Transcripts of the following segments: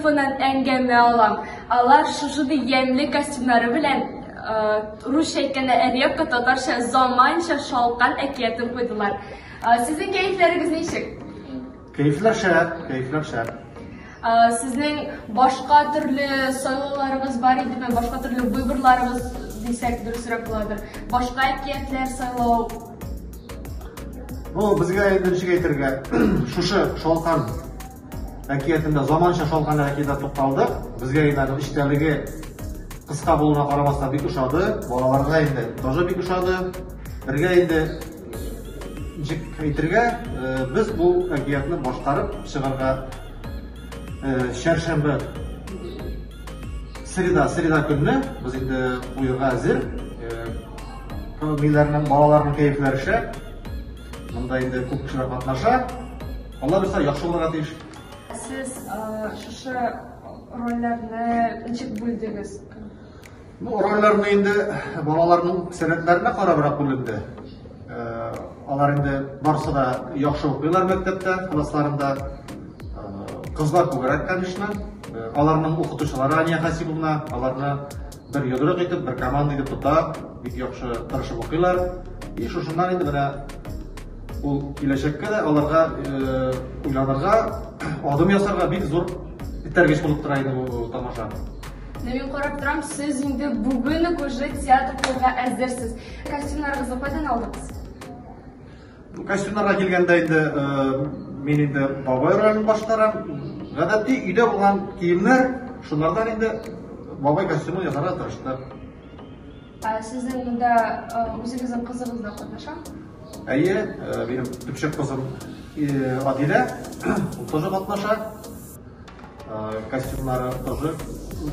труппадан әңгәмә алам. Алар шушындый ямьле костюмнары белән, русча әйткәндә репка, татарча заманча шалкан әкиятен куйдылар. Сезнең кәефләрегез ничек? Кәефләр шәп, кәефләр шәп. Сезнең башка төрле сайлауларыгыз бар идеме? Башка төрле выборларыгыз дисәк дөресрәк буладыр. Башка әкиятләр сайлау. Ну, безгә инде ничек әйтергә, шушы шалкан әкиятендә заманча шалкан әкиятендә тукталдык. Безгә инде аның эчтәлеге кыска булуына карамастан бик ошады. Балаларга инде тоже бик ошады. Бергә инде ничек әйтергә, без бу әкиятне башкарып чыгарга чәршәмбе среда, среда көнне без инде куярга әзер. Миләрнең, балаларның кәефләре шәп. Монда инде күп кешеләр катнаша. Алла бирсә, яхшы булырга тиеш. Сез шушы рольләрне ничек бүлдегез? Ну, рольләрне инде балаларның сәләтләренә карабрак бүленде. Алар инде барысы да яхшы укыйлар мәктәптә, классларында. Кызлар күбрәк, конечно. Аларның укытучылары Ания Хасибовна, аларны бер йодрык итеп, бер команда итеп тота, бик яхшы тырышып укыйлар. И шушыннан инде менә ул киләчәккә дә аларга уйланырга, адым ясарга бик зур этәргеч булып тора инде бу тамаша. Менә мин карап торам, сез инде бүген үк уже театр куярга әзерсез. Костюмнарыгызны кайдан алдыгыз? Костюмнарга килгәндә инде мин инде бабай ролен башкарам. Гадәти өйдә булган киемнәр, шуннардан инде бабай костюмын ясарга тырыштык. Ә сезнең монда үзегезнең кызыгыз да катнаша? Әйе, минем төпчек кызым Адилә, ул тоже катнаша. Костюмнары тоже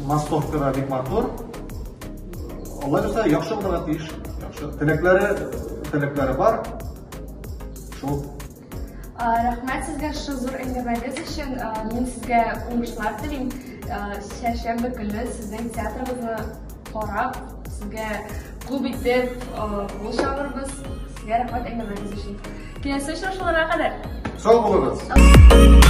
массовкада бик матур. Алла бирсә, яхшы булырга тиеш. Яхшы. Теләкләре, теләкләре бар. Шул. Рәхмәт сезгә шул зур әңгәмәгез өчен. Мин сезгә уңышлар телим. Чәршәмбе көнне сезнең театрыгызны карап, сезгә күп итеп кул чабырбыз. Сезгә рәхмәт әңгәмәгез өчен. Киләсе очрашуларга кадәр. Сау булыгыз.